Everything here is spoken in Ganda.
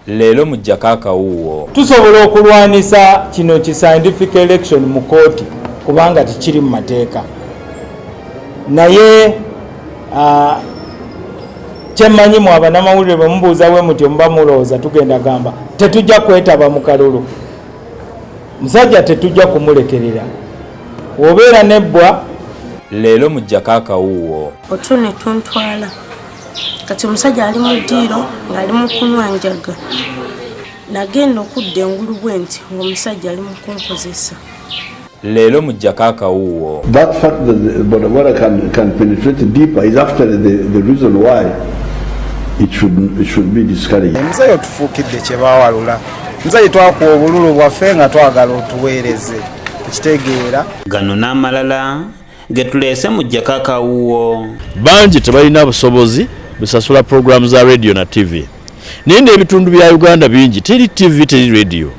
Leero muggyako akawuuwo. Tusobola okulwanisa kino ki scientific election mu kooti kubanga tekiri mu mateeka, naye kyemmanyi mu abanamawulire bwe mubuuza bwe mutyo muba mulowooza tugenda gamba tetujja kwetaba mu kalulu. Musajja tetujja kumulekerera, obeera nebbwa. Leero muggyako akawuuwo. Otulo ne tuntwala. Kati omusajja ali mu ddiiro ng'ali mu kunywa njaga. Nagenda okudda engulu bwe nti ng'omusajja ali mu kunkozesa. Leero muggyako akawuuwo. That fact that the boda boda can penetrate deeper is actually the reason why it should be discouraged. Muzeeyi otufuukidde kye bawalula. Muzeeyi, twakuwa obululu bwaffe nga twagala otuweereze, ekitegeera. Gano n'amalala ge tuleese muggyako akawuuwo. Bangi tebalina busobozi busasula programu za radio na TV, naye n'ebitundu bya Uganda bingi teri TV, teri radio.